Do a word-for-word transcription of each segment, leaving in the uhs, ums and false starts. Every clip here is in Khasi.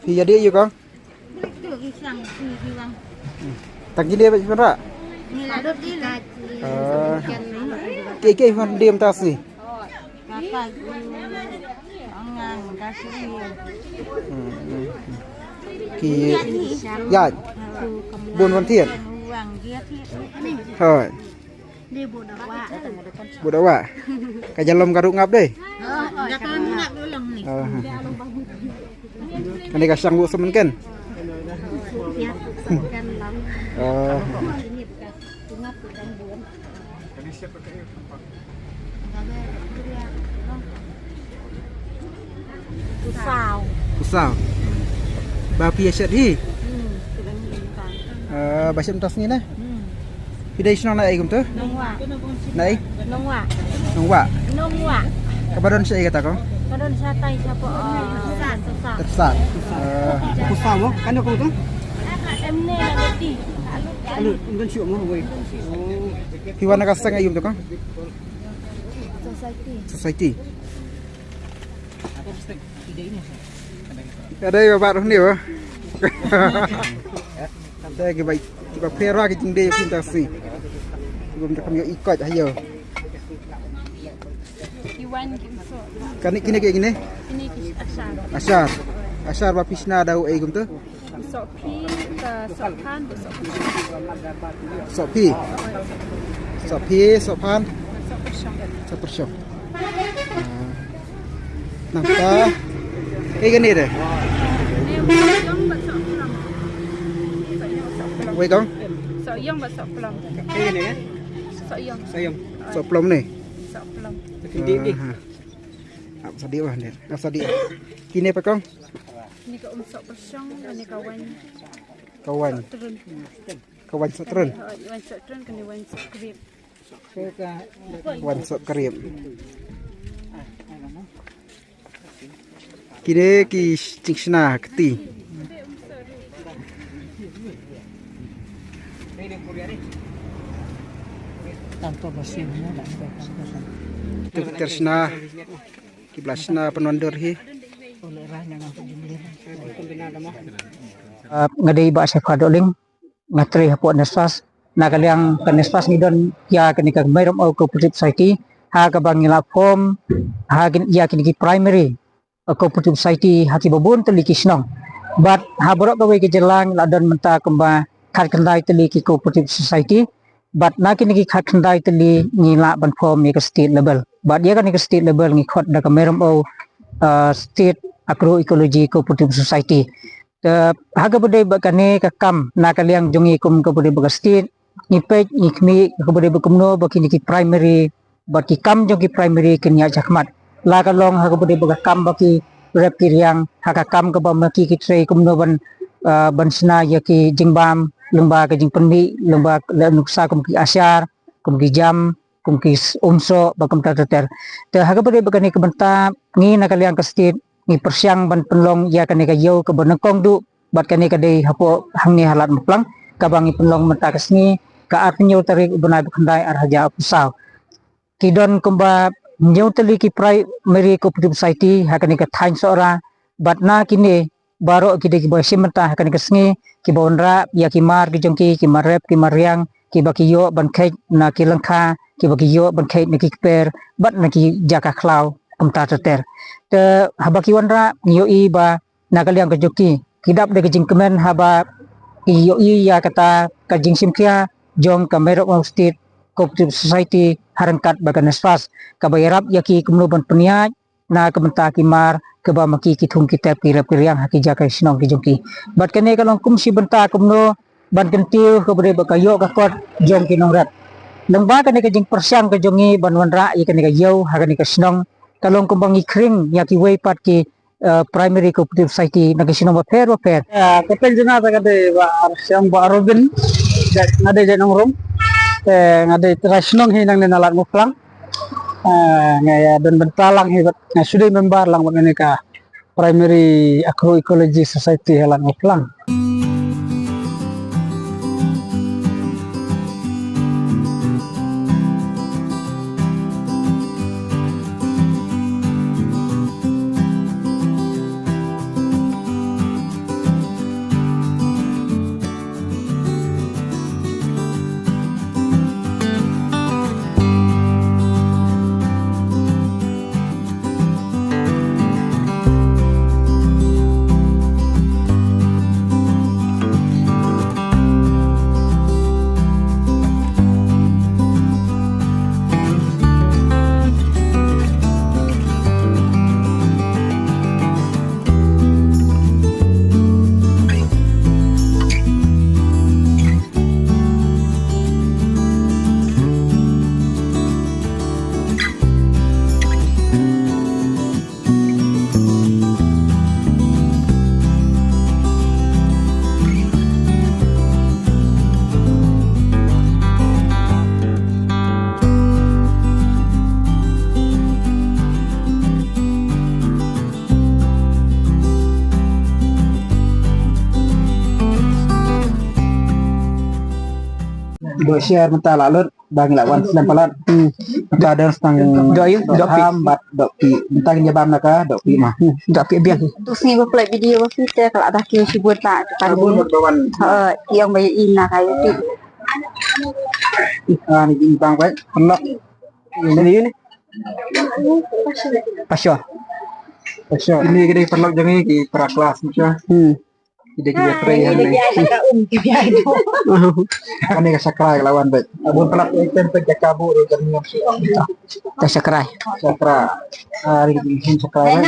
Phi ïa dei ïa kong? Tang kine ba phi wanrah? Ah. Ki ki phi wan dei mynta sngi? Hmm, hmm, hmm. Ki ïaid bun wan thied. Hooid. Bun da wah. Ka jalom ka ruh ngap dei. Ah. Kane ka shang buh semen ken. Ah. Usaw. Usaw. Ba phi ïa shet hi. Hmm, ki dang hi. Ah, ba shet mynta sngi ne? Hmm. Phi dei shnong na ei kumta? Nongwah. Na ei? Nongwah. Nongwah. Nongwah. Kaba don shaei kata kong? Ka don shatai shapoh, ah, Sat. Sat. Sat. Ah. Usaw mo? Kano kong tu? Em ne na dei. Alo, don shuh mo wei. Phi wan na ka seng ei kumta kong? Society. Society. Ka dei ba bat ruh ni ba. Te ki ba, ki ba pher ruh ki jingdei ki ta si. Ki ba mynta kam ïoh i koit ha ïoh. Ki wan ki soh. Kane kine ki kine? Kine ki ashar. Ashar. Ashar ba phi shna da u ei kumta? Soh phi, ka soh phan, ka soh phan. Soh phi. Soh phi, soh phan. Soh pyrshong. Soh pyrshong. Ah. Nangta. Ei kane de. Ne soh ïong bad soh plom. Soh ïong bad soh plom. Wei kong? Soh ïong bad soh plom. Ei kane de? Soh ïong. Soh ïong. Soh plom ne? Soh plom. Tapi di di. Aha. Ap sadi wah ne. Ap sadi. Kine pat kong? Kine ka um soh pyrshong, kane ka wan. Ka wan. Soh trun. Ka wan soh trun. Kane, oh, wan soh trun, kane wan soh krip. Wan soh krip. Kine ki jingshna kti. Te ter shna. Ki ba la shna pynwandur hi. Ah, nga dei Bah Shefqa Dohling, nga trei hapoh NESFAS. Na ka liang ka NESFAS ngi don ïa kane ka Meirum Au Cooperative Society, ha kaba ngi la form ha kin, ïa kine ki primary, uh, cooperative society ha kiba bun tylli ki shnong. Bad ha baroh kawei ka jylla ngi la don mynta kumba khatkhyndai tylli ki cooperative society. Bad na kine ki khatkhyndai tylli ngi lah ban form ïa ka state level. Bad ïa kane ka state level ngi khot da ka Meirum Au, uh, State Agroecology Cooperative Society. Te ha kaba dei bad kane ka kam na ka liang jong ngi kum kaba dei bad ka state, ngi peit, ngi khmih, ha kaba dei bad kumno ba kine ki primary, bad ki kam jong ki primary kin ïaid shakhmat. La ka long ha kaba dei bad ka kam ba ki rep ki riang, ha ka kam kaba ma ki ki trei kumno ban, ah, ban shna ïa ki jingbam, lyngba ka jingpynmih, lyngba leh nuksa kum ki ashar, kum ki jam, kum ki s-, um soh, bad kumta ter ter. Te ha kaba dei bad kane ka bynta, ngi na ka liang ka state, ngi pyrshang ban pynlong ïa kane ka ïew kaba nyngkong duh, bad kane ka dei hapoh hangne ha Lad Mawphlang, kaba ngi pynlong mynta ka sngi, ka arphew tarik u bnai ba khyndai ar hajar arphew saw. Ki don kumba hynñiew tylli ki primary cooperative society ha kane ka thaiñ Sohra, bad na kine baroh ki dei kiba shim bynta ha kane ka sngi, kiba wanrah ïa ki mar ki jong ki, ki mar rep, ki mar riang, kiba ki ïoh ban kheit na ki lyngkha, kiba ki ïoh ban kheit na ki kper, bad na ki jaka khlaw kumta ter ter. Te haba ki wanrah, ngi ïohi ba na ka liang ka jong ki, ki dap da ka jingkmen haba ki ïohi ïa kata ka jingshim khia jong ka Meirum Au State Cooperative Society ha ryngkat bad ka NESFAS, kaba ïarap ïa ki kumno ban pynïaid na ka bynta ki mar kaba ma ki ki thung ki tep ki rep ki riang ha ki jaka shnong ki jong ki. Bad kane ka long kum shi bynta kumno ban kyntiew kaba dei bad ka ïoh ka kot jong ki nongrep. Lyngba kane ka jingpyrshang ka jong ngi ban wanrah ïa kane ka ïew ha kane ka shnong, ka long kumba ngi khring ïa kiwei pat ki, eh, primary cooperative society na ki shnong bapher bapher. Ya, kyrteng jong nga te ka dei Bah Ar-, Shyong Bah Robin. Nga dei jait Nongrum. Te nga dei trai shnong hi nangne na Lad Mawphlang. Ah, nga ïa don bynta lang hi bad nga shu dei member lang bad kane ka Primary Agroecology Society ha Lad Mawphlang. Dok share mynta la lut ba ngi la wan slem palat. Hmm. Mynta don stang dok ïa, dok pih. Ham bad dok pih. Mynta ngi bam na ka dok pih ma. Hmm. Dok pih biang. Tu sngi ba play video ba kita ka la dah ki shibun ta. Kan bun ba wan. Ha, ïong ba ïa ina ka ïa ti. Ah, ni bang bai. Pynlok. Ini, ini. Pasha. Pasha. Ini kita pynlok jong ngi ki para kelas, pasha. Hmm. Kita kita try yang ni. Kane ka shakrai ka la wan bad. Abun pynlok item pynjaka bu ru jong ngi. Ka shakrai. Shakrai. Ah, ini hin shakrai.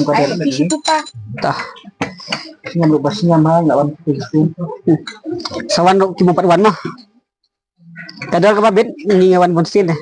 Bukan ada lagi. Tah. Senyum lu bas senyum ha, nggak wan. Sa wan lu ki bym pat wan ma. Ka dor kaba bit ngi wan bun sien.